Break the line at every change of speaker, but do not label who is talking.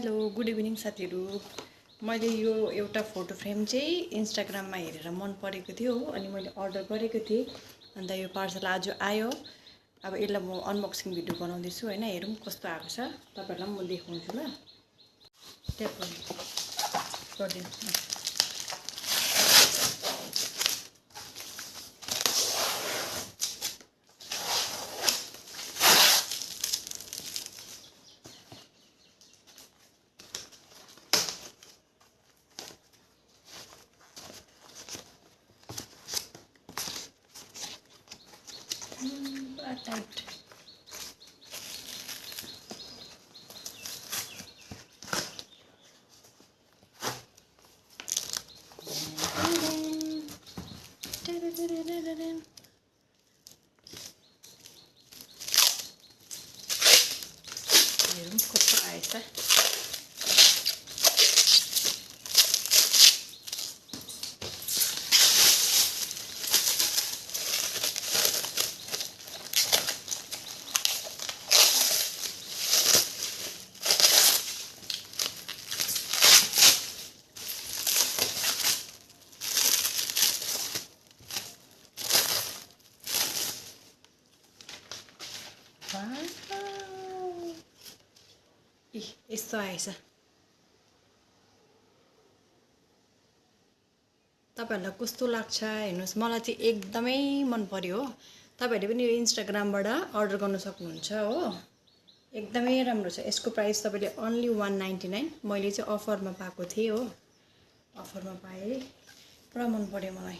Hello good evening साथीहरु। मैले यो एउटा फोटो फ्रेम चाहिँ इन्स्टाग्राममा हेरेर मन परेको थियो अनि मैले अर्डर गरेको थिएँ। अन्त यो पार्सल आज आयो। अब यसलाई म अनबक्सिङ भिडियो बनाउँदै छु हैन। हेरौँ कस्तो आएको छ। तपाईहरुलाई म देखाउँछु ल। ट्याप गरिदिनु। टाइट हेरौँ कस्तो आएछ। यस्तो आएछ। तपाईहरुलाई कस्तो लाग्छ हेर्नुस्। मलाई चाहिँ एकदमै मन पर्यो हो। तपाईहरुले पनि यो इन्स्टाग्रामबाट अर्डर गर्न सक्नुहुन्छ हो। एकदमै राम्रो छ। यसको प्राइस तपाईले ओन्ली 199। मैले चाहिँ अफरमा पाएको थिएँ हो। अफरमा पाएँ। पुरा मन पर्यो मलाई।